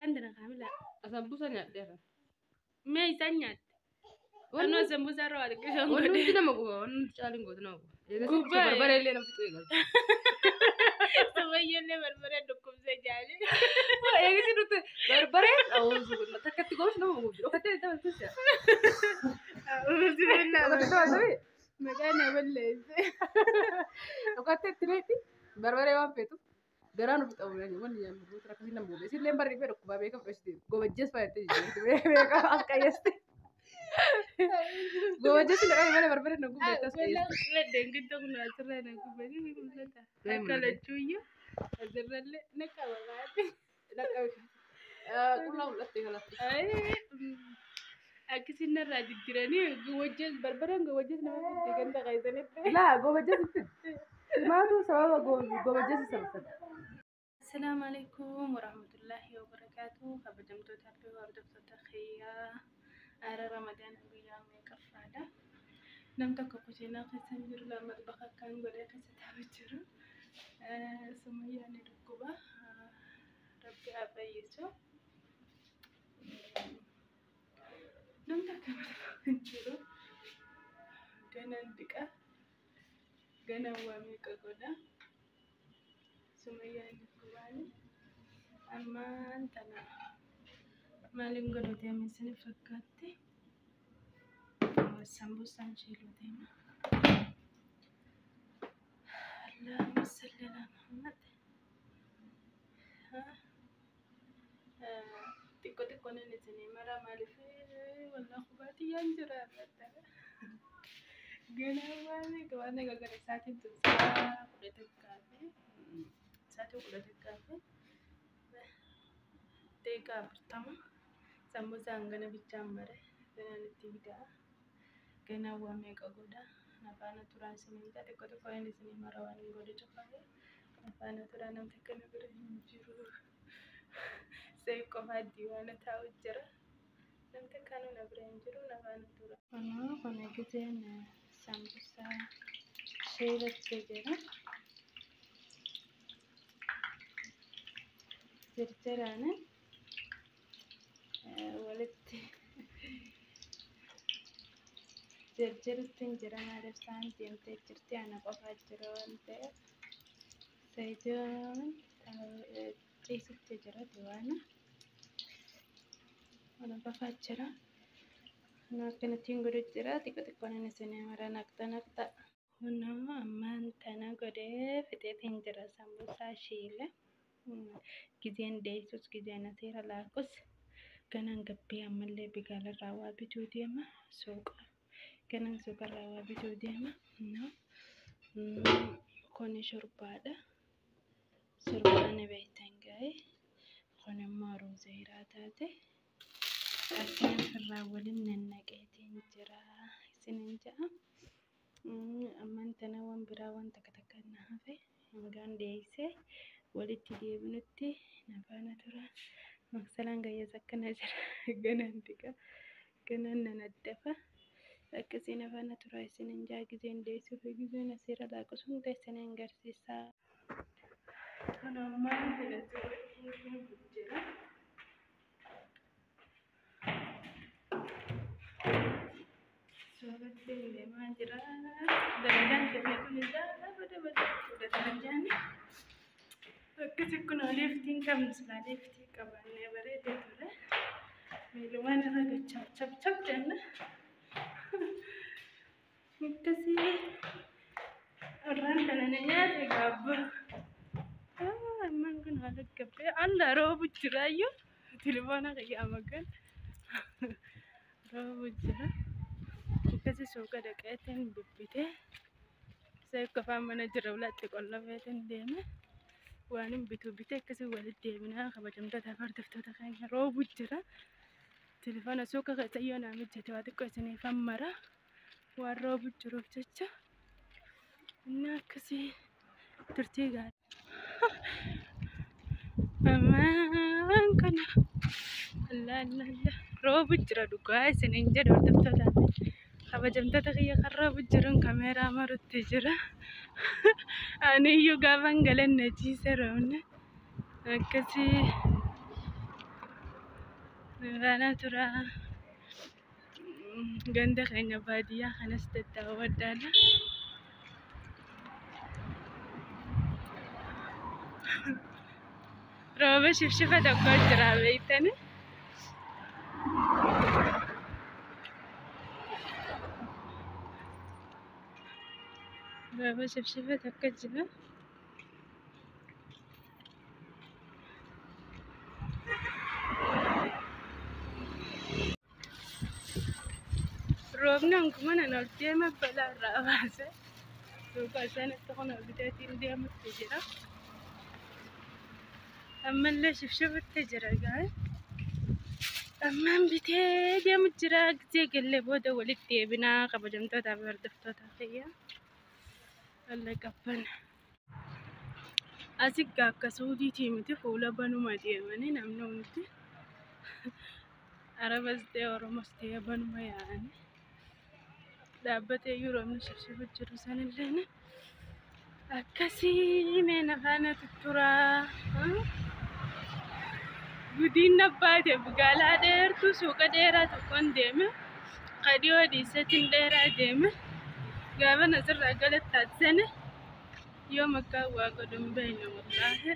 Kan tana kaamila. Sambuusa nyaadheera. Mee isaan nyaatte? Wanni Anoo sambuusaa irra waa xiqqishoon wanni godhe. hundi nama guba, wanni hundi caaliin gootu nama guba. Eegas Gubbaa barbaree illee nama fixuu eegalti. Sumayyallee barbaree dhukkubsee jaale. Eegas nuti barbareen takkatti goomish nama gubdi. Dhokattee itti amansiisa. Dhokattee itti amansiisa. Maqaa na balleesse. Dhokattee itti reetti barbaree waan feetuuf garaa nu fixa wanni nyaannu goota akkasii nama gube. Isillee barri fedhu dhukkubaa beekam dhoksite. Gobajjees fayyadtee jirti. Beekam as qayyasti. Gobajjees illee malee barbaree na gubde as qayyasti. Deengidda kun asirra na gubbanii ni mul'ata. Ni Akka mul'ata. lachuuyyuu asirrallee na qaba baate. Qullaa mul'atte kanatti. Akkasiin narraa jijjiiranii gowwajjees barbareen gowwajjees nama fidde ganda qaysanitti. Laa gobajjees itti. Maatu sababa gobajjees sababata. Assalaamu alaikum warahmatullaahi wabarakaatu. Kabajamtoota fi hordoftoota kiyyaa aara Ramadaana guyyaa meeqaffaadha. Nam tokko kushiinaa keessa hin jiru, lama bakka akkaan godhee keessa taa'u jiru. Sumayyaan ni dhukkuba. Rabbi haa fayyisu. Nam takka hin jiru. Ganaan dhiqa. Ganaan waa meeqa godha. Sumayyaan dhukkubaani. Ammaan tana maaliin godhu deema isin fakkaatti? Sambuusaan shiiluu deema. Allahumma salli ala Muhammad. Xiqqoo xiqqoo nan isinii mara maaliif walaa qubaatiyyaan jira irratti. Ganaa waan waan egaa sa'aatiin tun sa'a 11 fi sa'aatii 11:40 sambuusaan gana bichaan mare ganaan itti bitaa ganaa waa meeqa godha nafaana turaa isiniin ta'a xiqqoo xiqqoo inni isinii mara waan hin godhe cufafe nafaana turaa namti akkana bira hin jiru. Seef qofaa diiwaana taa'u jira. Namti akkanuu na bira hin jiru nafaana tura. Kunoo kuna giseen sambuusaa sheelatti jira. Jarjaraan walitti jarjarutti hin jira maaliif isaan deemtee jirti ana qofaa jira waan ta'eef sayidoon ciisitti jira diiwaana ana qofaa jira. Kunoo akkanattiin godhu jira xiqqoo xiqqoon inni isinii mara naqxa naqxa. Kunoo ammaan tana godhee fixeetiin jira sambuusaa shiile. Gizeen deessus gizeen aseera laakus ganaan gabbee ammallee bigaalarraa waa bituu deema suuqa. Ganaan suuqarraa waa bituu deema. Kuni shorbaadha. Shorbaa ni beektan ga'e. Kun immoo ruuzeeraa taate. Akkana ofirraa waliin nannaqeetiin jira isiniin ja'a. Ammaan tana waan biraa waan takka takka na hafe hangaan deessee walitti deebinutti na faana tura. Maqsalaan gayyaas akkana jira. Ganaan dhiqa. Ganaan nan addafa. Akkasii na faana tura isiniin ja'a gizeen deessuu fi gizeen aseera laaqus hunda isiniin garsiisa. Kun ammaan tana jira. Suuratti deemaa jira. Dalagaan keenya kun isaa bada bada jechuudha dalagaan. Akkasi kun leeftiin qabnu silaa leeftii qabaannee bareedee ture. Miilumaan irra gachaa chap chap jenna. Akkasii irraan kana na nyaate gaabba. Ammaan kun haala gabbee alla roobu jiraayyuu telefoona kiyya magan roobu jira. Akkasii suuqa dhaqeetiin bibbitee isa qofaan mana jira ulaatti qollofeetiin deeme waan hin bituu bitee akkasii walitti deebinaa kabajamtoota fi hordoftoota keenya roobu jira. Telefoona suuqa keessa yoo naa mijate waa xiqqoo isiniif hammara waan roobu jiruuf jecha inni akkasii turtii gaarii. Ammaan kana Allah Allah Allah roobu jira dhugaa isiniin jedhu hordoftoota kabajamtoota kiyya kan roobu jiruun kaameeraa marutti jira. Ani iyyuu gaafan galan na ciise roobni akkasii. Faana tura. Ganda keenya baadiyyaa kanas daddaawwadhaadha. Rooba shifshifa tokko jira beektani. Rooba shifshifa tokko jira. Roobni hanguma nan ol deema balaa irraa baase. Suuqa isaanitti kun ol biteetiin deemutti jira. Ammallee shifshifutti jira gaa'e. Ammaan bitee deemu jira. Gisee gallee booda walitti deebinaa kabajamtootaa fi hordoftoota kiyya. Alla qabbana. Asi akka Suudiitii miti fuula banuma deemanii namni hundi. Arabas ta'e Oromos ta'e banuma yaa'anii. Dhaabbatee iyyuu roobni shifshifu jiru sanillee akkasii mee nafaana tutturaa. Gudiin nabbaate magaalaa dheertuu suuqa dheeraa tokkoon deeme qadiyoo dhiisetiin dheeraa deeme gaafa asirraa galattaat sene yoo makkaan waa godhu hin beekne wallaahi.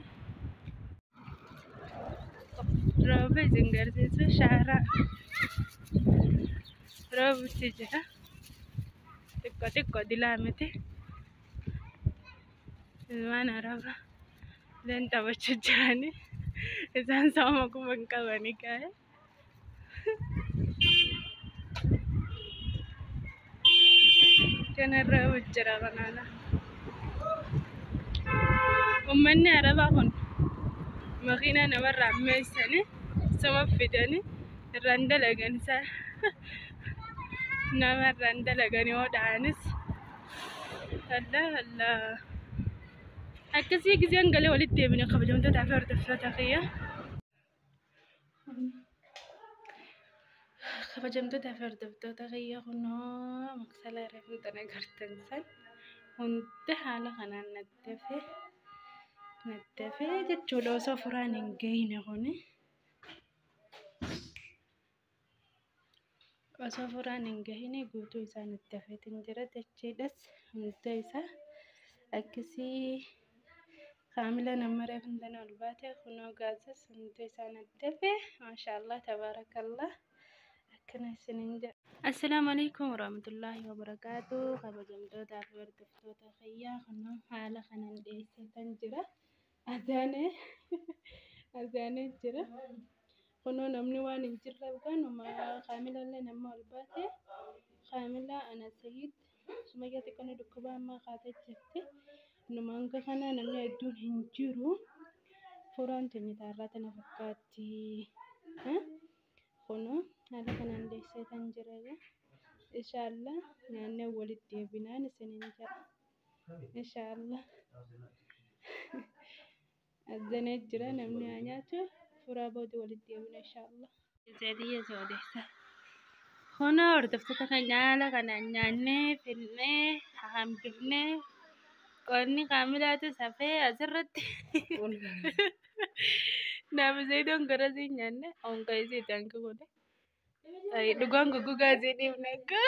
Rooba isin garsiisu shaaraa roobutti jira. Xiqqoo xiqqoo dilaa miti. Ilmaan arabaa leen taphachuu jiranii. Isaan sooma kuma hin qabanii gaa'e. Kana roobu jira kanaana. Uummanni arabaa kun makiinaa namarraa ammeessanii suma fidanii irraan dalagan isaan namarraan dalagan yoo dha'anis. Allah Allah. Akkasii giseen galee walitti deebine kabajamtootaa fi hordoftoota kiyya. Kabajamtootaa fi hordoftoota kiyya kunoo maqsala reefu tana gartan san hunda haala kanaan nattafee nattafee jechuudha osoo furaan hin gahine kuni. Osoo furaan hin gahine guutuu isaa nattafeetiin jira jechuudhas hunda isaa akkasii kaamila nama reefu tana ol baate kunoo gaazas hunda isaa nattafe maashaallah tabaarakallah. Akkana isiniin jedha. Assalaamu alaikum warahmatullaahi wabarakaatu. Kabajamtootaa fi hordoftoota kiyyaa kunoo haala kanaan dhiyeessatan jira. Azaanee azaanee jira. Kunoo namni waan hin jirreef kanuma kaamilallee nama ol baate kaamila ana sayid sumayyaa xiqqoon dhukkuba ammaa kaatee jirti. Numa hanga kana namni hedduun hin jiru. Furaan teenye taarraa tana fakkaatti. Kunoo haala kanaan dhiyeessetan jira. Inshaallah nyaannee walitti deebinaan isiniin jedha. Inshaallah. Azanee jira namni haa nyaatu. Furaa booda walitti deebina inshaallah. Zeetiyya si odeessa. Kunoo hordoftoota keenya haala kanaan nyaannee finnee hambifnee qonni kaamilaatu safee asirratti naaf zayitoon garasii nyaanne honga isii tanki godhe. Dhugaan goggogaa isii dhiifne akka.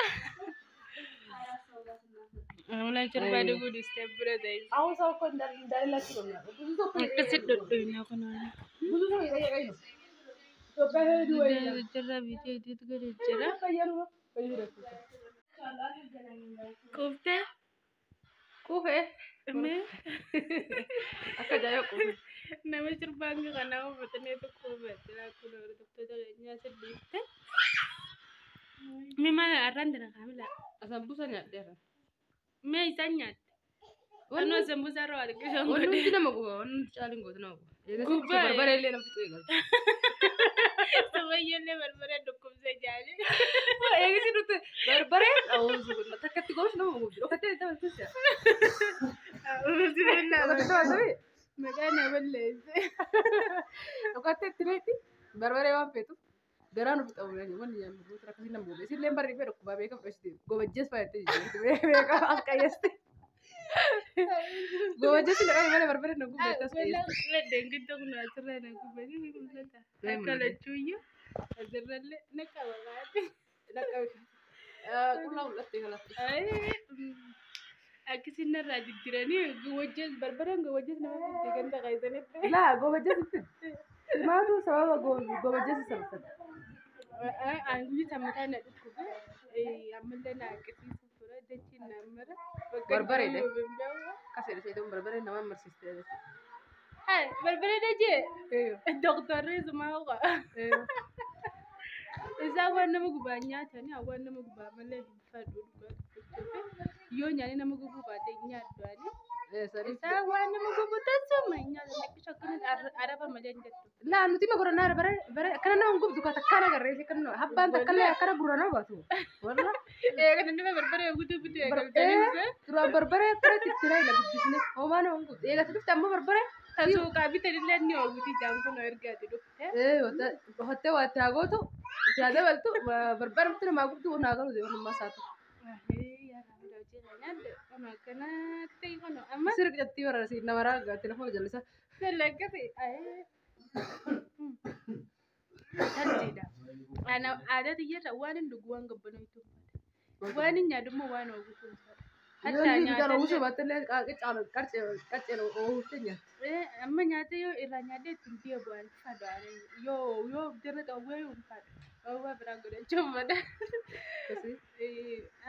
Kaamilaan sharbaa dhuguu dhiistee bira ta'e. አሁን ሰው እኮ እንዳሌላችሁ ነው የሚያውቀው። ብዙ ሰው እኮ Akkasi dhudhuuna kunuun. ብዙ ሰው እየጠየቀኝ ነው። ኢትዮጵያ ሄዱ ወይ እያሉ። Jirra bitee itti godhe jira. እያሉ ነው። በየሄዳችሁ Quuftee? Quufee Mee? akka ajaa'iba quufe. Nama sirbaan kanaa uffatanii tokko uffatee akkuma hordoftoota keenyaa sirriitti. Mee maal har'aan tana kaamila? Asambusa nyaadheera. Mee isaan nyaatte? Annoo sambuusaa irraa waa xiqqishoon Wanni godhe. hundi nama guba, wanni hundi caaliin gootu nama guba. Gubbaa. Barbaree illee nama fixuu eegalte. Sumayyoollee barbaree dhukkubsee jaali. Eegisi nuti barbaree takkatti goosh nama gubdi. Dhokattee itti amansiisa. Dhokattee amansiisa. Maqaa na balleesse. Dhokattee itti reetti barbaree waan feetuuf garaa nu fixa wanni nyaannu goota akkasii nama gube. Isillee barri fedhu dhukkubaa beekamu dhoksite. Gobajjees fayyadtee jirti. Beeka as qayyasti. Gobajjees illee malee barbaree na gubee as qayyasti. Ladeen gidduu kun asirraa na gubanii ni mul'ata. Akka lachuuyyuu. Asirrallee na qaba baate. Qullaa mul'attee kalatti. Akkasiin narraa jijjiiranii gowwajjees barbareen gowwajjees nama fidde ganda keessanitti. Laa gowwajjees fidde. Maatu sababa gowwajjees sababfate. Ani guyyaa sammataa na dhukkube ammallee na aqqisiisu ture dachiin na mara. Barbaree dha. Akkas jedhe seetuun barbareen nama marsiiste. Barbaree dajee doktorri sumaa hoqa. Isaan waan nama gubaa nyaatanii waan nama gubaa malee hin fadhu dhugaa dubbachuuf yoo nyaanni nama gubuu baate hin nyaaddu ani. Isaan waan nama gubu tasuma hin nyaatan lakkisu akkana araba malee hin jettu. Laa nuti ma godhannaa bare bare akkana nama hin gubdu ka takkaan agarree akkana habbaan takkallee akkana gurra nama baatu. Walla Eega nama barbaree guutuu bitee eegaltanii duraan barbaree akkanatti itti raayila guddisne homaa nama hin gubdu. Eegatti dhufte ammoo barbaree. Tasuuqaa bitanillee ni oomishti ijaan kun erga ati dhufte. Hottee waa itti haa gootu itti haa dabaltu barbaree miti namaa gubdu naa galu deeman saatu. Akkanatti kun amma Sirri qicattii warra nama raagaa telefoona jallisa. Lakkasi tartiidha. Ana aadaa tiyyarra waan hin dhugu waan gabbanoitu uffata. Waan hin nyaadu immoo waan oomishu uffata. Yoo inni bishaan oomishuu baattellee qaccee oomishtee nyaatti. Amma nyaata yoo irraa nyaadhee ittiin biyya bu'aan fadha. Yoo dirra qawwee hin fadha. Qawwee biraa godhachuu fadha.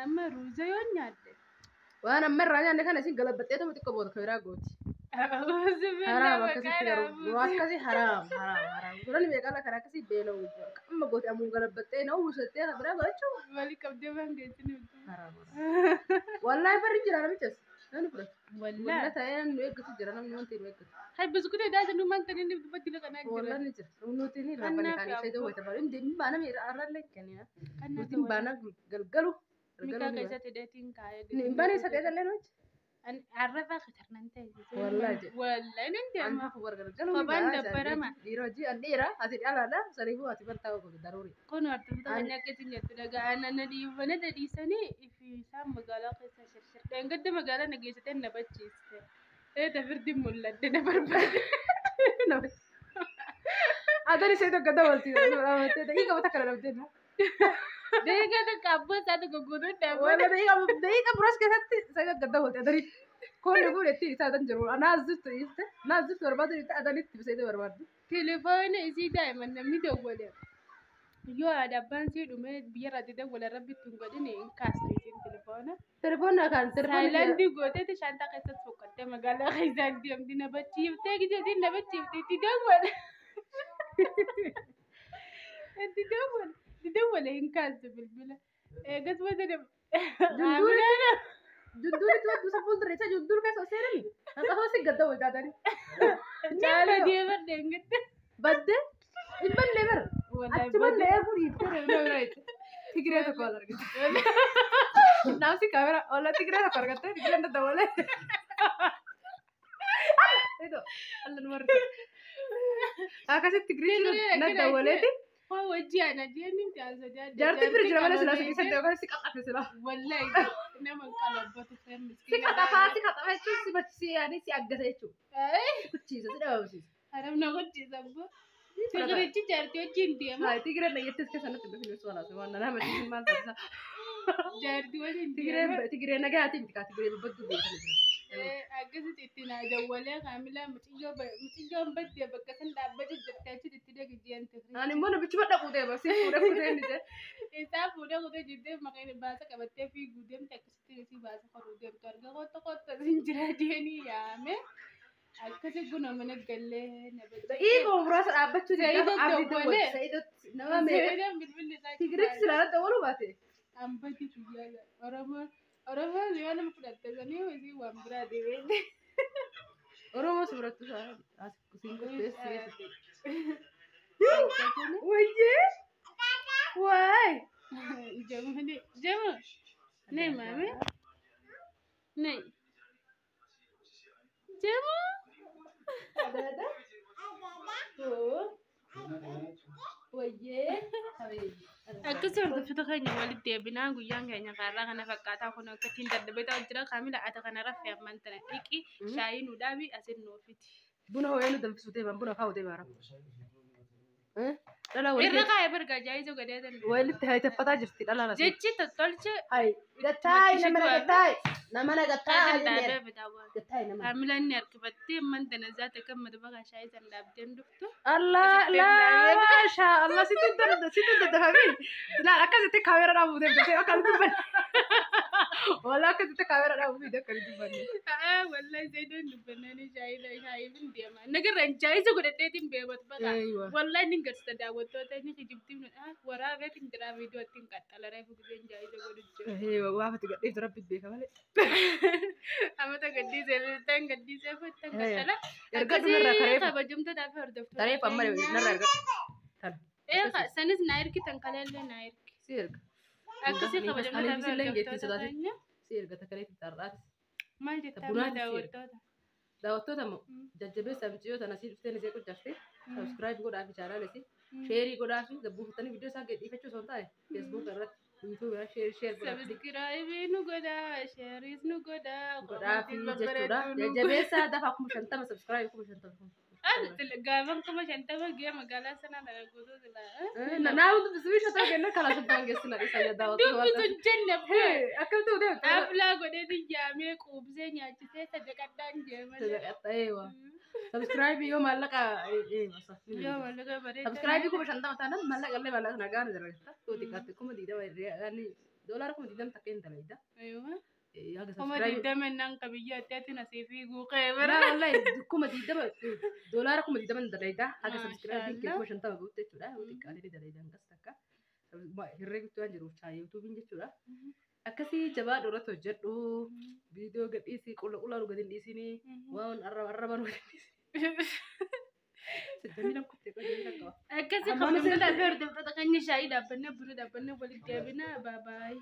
Amma ruuza yoo nyaadde. Waan amma irraa nyaanne kana isin galabaxxee ta'u xiqqoo booda kan biraa gooti. Haraam akkasitti garuu akkasii haraam haraam haraam. Suuraan meeqaa kana akkasii beela'u amma goote ammoo galabaxxee na uwwisattee kan biraa godhachuu. Wali qabdee waan geessinu. Haraam. Wallaahi barri jira namichas namni fudhatu. Wallaahi. Wallaahi ta'ee nu eeggatu jira namni wanti nu eeggatu. Hai biskuutii daasa nu man kan inni dubbatti kanaa jira. Wallaahi ni jira. Nuti ni raabbanne kan ibsa ta'uu wayita baru. Inni baana arrallee kennina. Nuti baana galgalu. Mikaa keessatti hidhatiin kaayee. Ni baana isa ta'e illee nuti. Arrafaa qatarnan ta'e. Wallaahi jedhe. Wallaahi nan deema. Anaaf gargaru. Kophaan dabbarama. Dhiira hojii an dhiira ati dhalaadha saniifuu ati bartaa godhu daruuri. Kun hordoftoota keenya akkasiin jettu dhagaa na dhiibana dhadhiisanii ifi isaan magaalaa keessa shirshir. Dheengadda magaalaa na geessitee na bachiiste. Eeta firdi mul'adde na barbaade. Adan ishee tokko dabalti. Daqiiqa bata kana dhabdee. Daqiiqa tokko abbaa isaa tokko guutuu dhabde. Wala daqiiqa muraasa keessatti isa gad dabalte adanii. Koonni kun itti isaa adan jiru. Naaziftu dhiifte. Naaziftu barbaadu dhiifte adanitti biseetee barbaaddu. Telefoona isii daa'iman namni dawwale. Yoo haadha abbaan sii dhume biyyarraa dawwala rabbi ittiin godhine hin kaastu isiin telefoona. Telefoona kan telefoona. Saayilaandii gooteeti shaantaa keessatti foqqattee magaalaa keessaan deemti na bachiiftee gijeetiin na bachiiftee itti dawwale. Itti dawwale. Itti dawwale hin kaastu bilbila. Eegas booda Junduuritti waddu isa fuuldura isa junduur keessa ol seenani. Akkasumas si gadda wal taatani. Caala deeman deengette. Badde hin banne bara. Achi banne eeguu dhiiftee reebna bira jechuudha. Tigiree tokko wal argite. Naamsi kaamera wala tigiree tokko argatte tigireen daddabalee. Itu alla nu warri. Akkasitti tigiree na dawwaleeti. Waa wajji ana jeenni taasisa. Jaartiin bira jira malee silaa si dhiisatti yookaan si qaxafe silaa. Wallahi nama qalabbatu kan Si qaxafaa si qaxafa jechuun si bachisee yaani si aggata jechuudha. Si kuchiisa si dhabamsiisa. Haram na gochiisa abbo. Tigirichi jaartii wajjin deema. Haa tigireen dhayyattis keessa natti dhufin osoo laata waan nama machiisin maal taasisa. Jaartii wajjin deema. Tigireen tigiree nagaatii miti kaa tigiree babbadduu beekan jira. Akkasitti itti naa dawwalee kaamilaa mucayyoon baddee bakka san dhaabbate jirti achitti itti dhagi jeen tigirichi. Ani immoo namichi badha quutee basee fuudhee fuudhee inni jedhe. Isaa fuudhee kutee jettee maqaan baasa qabattee fiiguu deemte akkasitti isii baasa koruu deemtu arga qotta qotta sin jira jeenii yaame akkasi guna mana gallee na badde. Daqiiqa muraasa dhaabbachuu Sa'iidoo abdii dawwalee. Sa'iidootti nama meeqa. Sa'iidoon bilbilli isaa Tigirichi silaa dawwaluu baate. Ambati guyyaa Oromoon yoo nama fudhatte sanii isii waan biraa deebi'e. Oromoo si biratti isaa as siin qopheessi. Wayyee! Waay! Jamu jamu ne maame ne jamu. Dada. Wayyee! Akkasii hordoftoota keenya walitti deebinaa guyyaan keenya kaarraa kana fakkaataa kun akkattiin dadhabee ta'u jira kaamila ata kana raffee ammaan tana dhiqi shaayii nu dhaabi asin nuufiti. Buna ho'ee nu danfisuu deeman buna kaa'u deemaa rafu. Dhalaa Irra walitti kaayee barga jaayisoo gadee tan. walitti haytaffataa jirti dhalaan asii. Jechi tottolche Hay gattaay nama na gattaay nama na gattaay taajan jenneera. dhaabee bitaa. Gattaay nama. Kaamilaan ni harkifattee man tana zaata kan madaba shaayii san dhaabdeen dhuftu. Allah la maasha Allah situ situ daddafame. Ilaal akkasitti kaameera dhaabuu deemte akkasitti dubbanne. Walaa akkasitti kaameera dhaabuu fi akkasitti dubbanne. Haa wallahi zayidoon dubbannaan shaayii shaayiin deema. Nagarraan jaayisa godhadheetiin beemat baqa. Wallahi ni garsiisa daawwattoota inni kijibtiin waraabeetiin jira viidiyoo ittiin qaxxala reefu giseen jaayisa godhu jira. Waafati gadheetu rabbi beeka malee. Amata gadhiisee tan gadhiisee tan qaxxala. Erga dhumarraa kareef Kabajamtootaa fi hordoftoota. tareef amma narraa erga. Tana. Eeqa sanis na ergi tan kaleellee na ergi. Si erga. Akkasii kabajamtootaa fi Illee geettii hordoftoota sodaate. keenya. Si erga takaleetti tarraati. Maal jettaa Bunaati si erga. daawwattoota? Daawwattoota immoo jajjabeessa mucayyoo tana sii dhuftee ni seequ jarte. Subscribe godhaa fi chaanaal isii. Share godhaa fi gabbuufatanii viidiyoo isaa gadhiifachuu osoo hin taane Facebook irratti YouTube irratti share share godhaa fi Subscribe nu godhaa, shareis nu godhaa, godhaa fi jechuudha. Jajjabeessa dafa 50,000 subscribe 50,000. Gaafan 50,000 gee magaalaa sanaa dhala guutuu silaa. Naa hundi 50 kenna karaa 50 geessina isa daawwattoota. Dubbisu hin jenne. Akkam ta'u deemte? Aflaa godhee yaamee quubsee nyaachisee sadaqadhaan jee malee. Eewa. Subscribe yoo maallaqa Yoo maallaqa bareedaa. Subscribe 50,000 taanaan maallaqa illee maallaqa nagaa nu dalagata. Yoo xiqqaate 20,000 doolaara 20,000 takka hin dalagda. Aywa. Haga Kuma subscribe. 20 naan qabiyyaa adda asii fiiguu qeebara. Laa wallahi 20,000 doolaara 20,000 hin dalagda. Haga subscribe kee Maashaallah. 50,000 guutte jechuudha. Yoo xiqqaate ni dalagda hangas takka. Herree guutuu waan jiruuf chaa YouTubein jechuudha. Akkasii jabaa irratti hojjedhu. Viidiyoo gadhiisii qulla qullaa nu gadi hin dhiisinii. Waan arraba arraba nu gadi hin dhiisinii. Jamiilaan kuttee qaba jamiilaan qaba. Akkasii Ammaan kabajamtootaa fi hordoftoota keenya shaayii dhaabbannee buna dhaabbannee walitti deebina. Bye bye.